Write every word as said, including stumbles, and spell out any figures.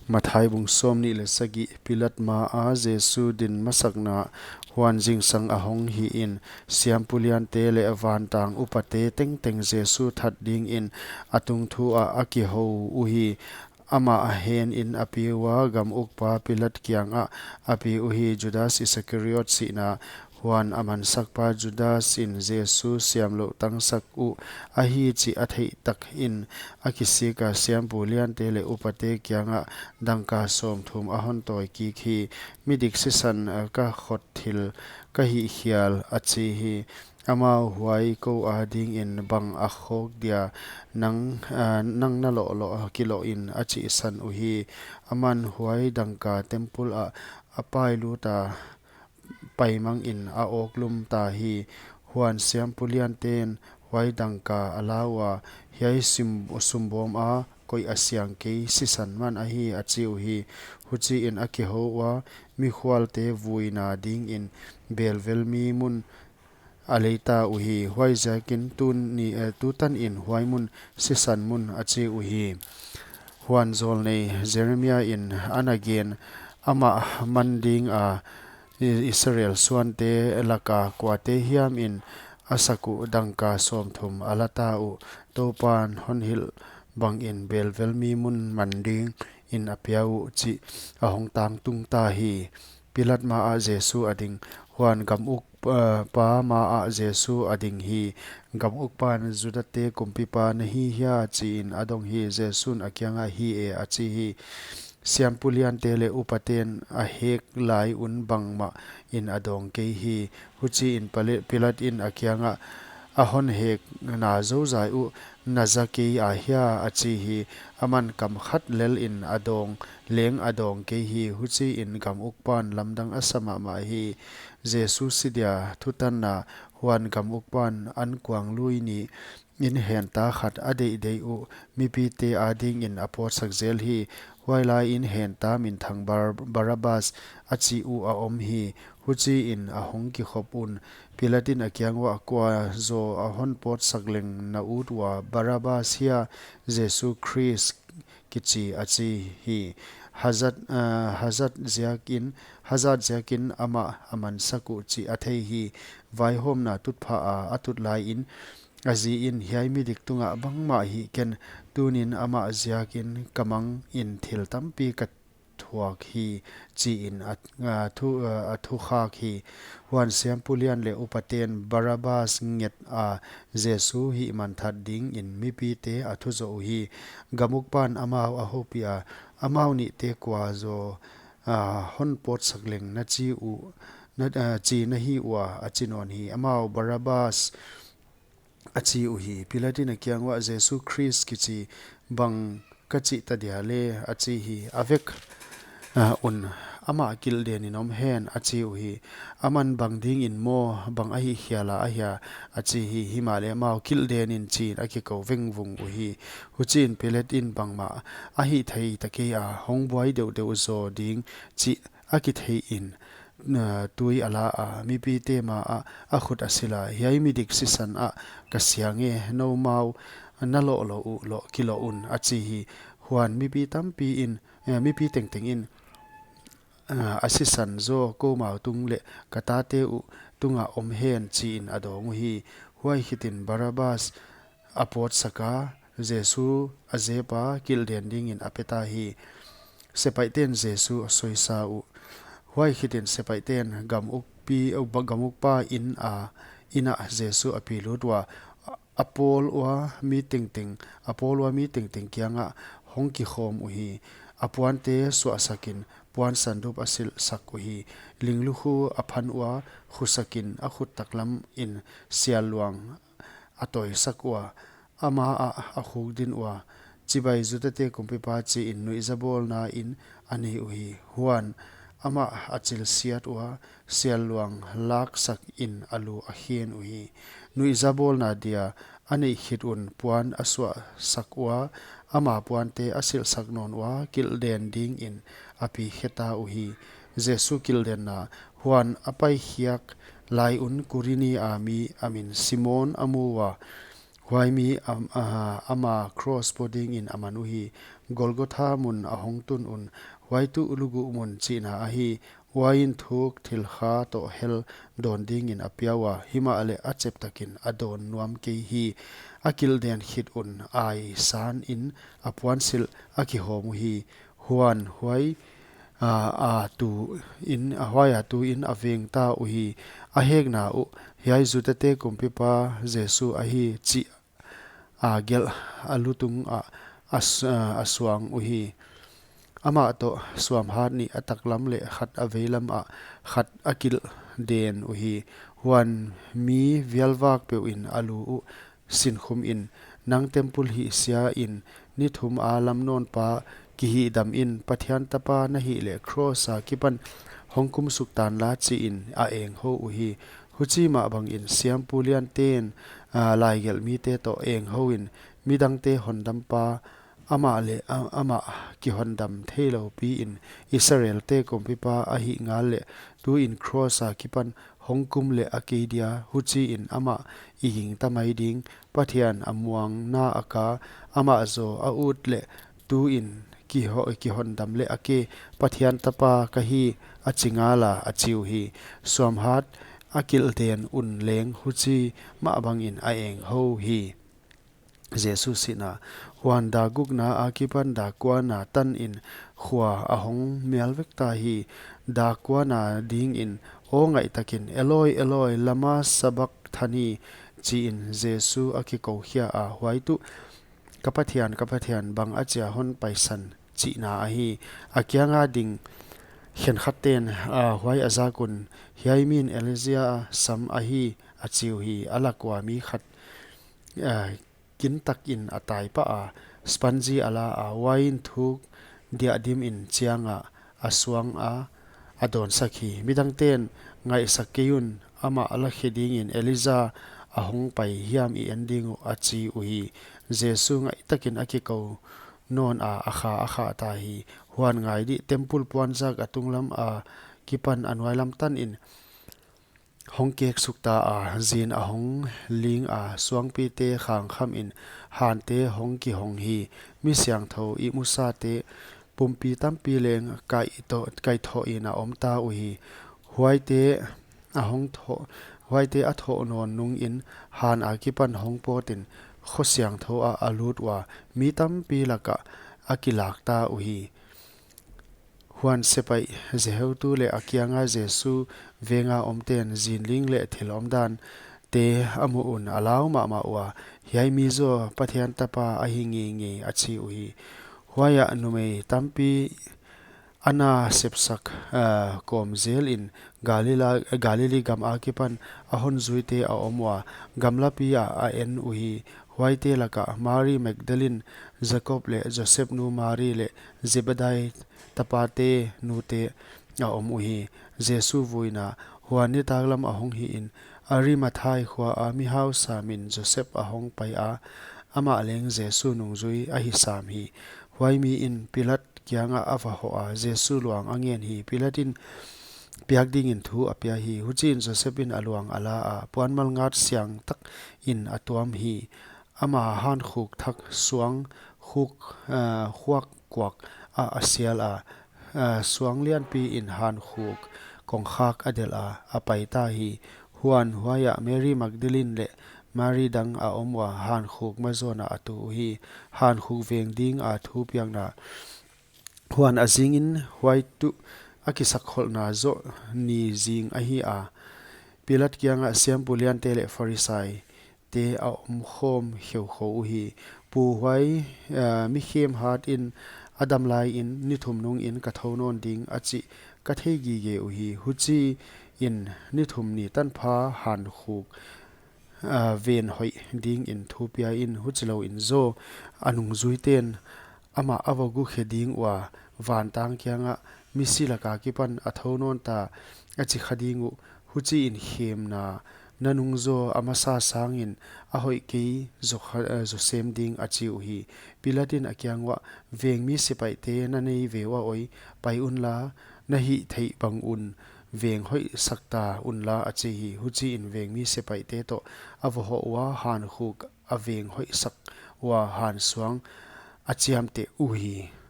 Matthai bung sawmnih leh sagih. Pilat maa Jesu din masakna. Huan zingsang a hong hihin, siampu liante leh vantang upate tengteng Jesu that dingin a tungthu ah a kihou uhi. Amah henin a pi ua, gam ukpa Pilat kiangah a pi uhi. Judas Iskariot sihna. Huan a mansakpa Judas in Jesu siamlouh tangsak uh ahi chih a theih takin, a kisika siampu liante leh upate kiangah dangka sawmthum a hon tawi kik hi. Midik sisan, eh, ka khot thil ka hih hial, a chi hi. Amau huai kou adingin bang a khawk dia, nang, eh, nang na loh loh kiloh in, a chihsan uhi. Aman huai dangka temple ah a pai luta, paimangin a awklum ta hi. Huan siampu lianten huai dangka a la ua, hiai sim-, sumbawm a koih a siang kei sisan man ahi, a chi uhi. Huchiin a kihou ua, mikhualte vuina dingin belvel mi mun a lei ta uhi. Huaiziakin tuni, eh, tutanin huai mun sisan mun a chi uhi. Huan zawlnei Jeremia in ana gen, amah man dinga I-, Israel suante laka kuate hiamin a sak uh dangka sawmthum a la ta uh, Toupan hon hilh bangin belvel mi mun man dingin a pia uh chih a hong tangtung ta hi. Pilat maa Jesu a ding. Huan gam uk, eh, pa maa Jesu a ding hi. Gam ukpan Judate kumpipa na hi hia chiin a dong hi. Jesun a kiangah hi e, a chi hi. Siampu liante leh upaten a hek lai un bangmahin a dawng kei hi. Huchiin Pali-, Pilat in a kiangah, a hon hekna zouzai uh na za kei a hia, a chi hi. Aman kam khat lelin a dawng leng a dawng kei hi. Huchiin gam ukpan lamdang a sa mahmah hi. Jesu si dia thutanna. Huan gam ukpan ankuang lui ni in henta khat a deihdeih uh mipite adingin a pawtsak zel hi. Huailaiin henta minthang Bar-, Barabbas a chi uh a om hi. Huchiin a hong kikhop un, Pilat in a kiang uah, kua zaw a hon pawtsak leng na ut ua, Barabbas hia, Jesu Khrist kichi, a chi hi. Hazat, ah, hazat ziakin, hazat ziakin amah a mansak uh chih a thei hi. Vaihawmna tutphah a a tut laiin, a zi in, hiai midik tungah bangmah hih ken, tunin amah ziakin ka mangin thil tampi ka thuak hi, chiin a, a thu, a thukhak hi. Huan siampu lian leh upaten Barabbas nget a, Jesu hihmanthat dingin mipite a thuzoh uhi. Gam ukpan amau a houpiha, amau nihte kua zaw, a, hon pawtsak leng na chi uh, na, a, chi na hi ua, a chi nawn hi. Amau Barabbas a chi uhi. Pilat in a kiang uah, Jesu Khrist kichi bang ka chih ta dia le, a chi hi. A vek, ah, un, amah kilhden in om hen, a chi uhi. Aman bang dingin maw, bang a hih hial a ahia, a chi hi. Himahleh amau kilhden in chiin a kikou vengvung uhi. Huchiin Pilat in bangmah a hih thei ta kei a, hong buai deuhdeuh zaw ding chih a kitheiin, ah, tui a la a, mipite maah a khut a sil a, hiai midik sisan ah ka siang e, noumau na loh loh uh loh kiloh un, a chi hi. Huan mipi tampi in, eh, mipi tengteng in, ah, a sisan zaw koumau tung leh ka tate uh tunga om hen, chiin a dawng uhi. Huai khitin Barabbas a pawtsak a, Jesu a zep a, kilhden dingin a pe ta hi. Sepaihten Jesu a soisa uh. Huai khitin sepaihten gam ukpi, uh, ba-, gam ukpa in a, inn ah Jesu a pi lut ua, a pawl ua mi tengteng, a pawl ua mi tengteng kiangah hong kikhawm uhi. A puante suahsakin puan sandup a silhsak uhi. Linglukhu a phan ua, khusakin a khut taklam in sialluang a tawisak ua, ama ah a khukdin ua, chibai Judate kumpipa, chiin nuihzabawlna in a nei uhi. Huan amah a chilsiat ua, sialluang laksakin a lu a khen uhi. Nuihzabawlna dia a neih khit un puan a suahsak ua, ama puante a silhsak nawn ua, kilhden dingin a pi khe ta uhi. Jesu kilhdenna. Huan a paikhiak lai un Kurini a mi a min Simon a mu ua, huai mi am-, a, ama cross paw dingin a man uhi. Golgotha mun a hong tun un, huai tuh luguh mun chihna ahi. Uain thuk thil kha toh hel dawn dingin a pia ua, himahleh a chep takin a dawn nuam kei hi. A kilhden khit un ai san in a puansilh a kihawm uhi. Huan huai a, a tu in, a huai a tu in a veng ta uhi. A hekna uh, hiai Judate kumpipa Jesu ahi chih a gelh a lutung ah a, s- a suang uhi. Amah toh suamhat nih a taklam leh khat a veilam ah khat a kilhden uhi. Huan mi vialvak peuh in a lu uh sinkhum in, nang temple hihsia in, ni thum a lam nawnpa kihihdam in, Pathian tapa na hih leh cross a kipan hong kumsuk tanla chi in a enghou uhi. Huchi mah bangin siampu lianten, a, laigelhmite toh enghou in, midangte hondampa amah leh a- amah kihondam theilou pi in, Israelte kumpipa ahih ngal leh tu in cross a kipan hong kum leh a kei dia, huchi in amah i gingta mai ding. Pathian a muangna a ka, amah zaw a ut leh tu in kiho- kihondam leh a ke, Pathian tapa ka hi a chi ngala a chi uhi. Suamhat a kilhden un leng huchi mah bangin a enghou hi. Jesu sihna. Huan dak gukna akipan dak kuana tan in khua a hong mial vek ta hi. Dak kuana dingin aw ngaih takin, Eloi, Eloi, lama sabakthani, chi in Jesu a kikou khia a, huai tuh, Ka Pathian, ka Pathian, bang achia hon paisan, chihna ahi. A kianga ding khenkhat ten, a, huai a zak un, Hiai min Elijah sam ahi, a chi uhi. A lak ua mi khat, a, kintak in a tai pah a, sponge a la a, uain thuk diahdim in chiang a, a suang a, a dawnsak hi. Midangten, Ngaihsak kei un, amah a la khe dingin Elijah a hong pai hiam i en ding uh, a chi uhi. Jesu ngaih takin a kikou nawn a, a kha a khah ta hi. Huan ngai dih, temple puanzak a tunglam a kipan a nuailam tan in hong keksuk ta a, zin a hong ling a, suangpite khangkham in, hante hong kihong hi. Mi siangthou, ihmusate, pumpi tampi leng kaihtou- kaihthou in a om ta uhi. Huaite a hong thou- huaite a thou nawn nungin han akipan hong pawt in, kho siangthou ah a lut ua, mi tampi lakah a kilak ta uhi. Huan sepaih ziheutu leh a kianga Jesu venga omten zinling leh thil omdante a muh un a lau mahmah ua, Hiai mi zaw Pathian tapa ahi ngeingei, a chi uhi. Huaiah numei tampi a na sepsak, ah, kawm zel in Galila- Galili gam akipan a hon zuite a om ua, gamlapi ah a en uhi. Huaite lakah Mari Magdalene, Jakob leh Joseph nu Mari leh Zebedai tapate nute a om uhi. Jesu vuina. Huan nitaklam a hong hi in, Arimathai khua a mihausa min Joseph a hong pai a, amah leng Jesu nungzui ahi sam hi. Huai mi in Pilat kiangah a va hoh a, Jesu luang a ngen hi. Pilat in piak dingin thu a pia hi. Huchiin Joseph in a luang a la a, puanmal ngat siang tak in a tuam hi. Ama hankhuk thak suang khuk, ah, khuak kuak ah a sial a, ah, suang lianpi in hankhuk kongkhak a delh a, a pai ta hi. Huan huaiah Mary Magdalene leh Mary dang a om ua, hankhuk mazawn ah a tu uhi. Hankhuk veng ding a thu piakna. Huan a zingin huai tuh a kisakkholhna zoh ni zing ahi a, Pilat kiangah siampu liante leh Pharisai te a omkhawm kheukhou uhi. Pu, huai, eh, mi khem hat in a dam laiin ni thum nungin ka thou nawn ding a chih ka thei gige uhi. Huchiin ni thum ni tanpha hankhuk, ah, ven hoih dingin thu pia in, huchilouin zaw a nungzuiten amah a va gukhe ding ua, vantang kiangah, Misi laka kipan a thou nawn ta, a chi kha ding uh. Huchiin khemna nanung zaw a masa sangin a hoih kei zaw kha- eh, zaw sem ding, a chi uhi. Pilat in a kiang uah, Vengmi sepaihte na nei ve ua oi, pai unla, na hih theih bang un veng hoih sak ta unla, a chi hi. Huchiin vengmi sepaihte toh a va hoh ua, hankhuk a veng hoih sak ua, hansuang a chiamteh uhi.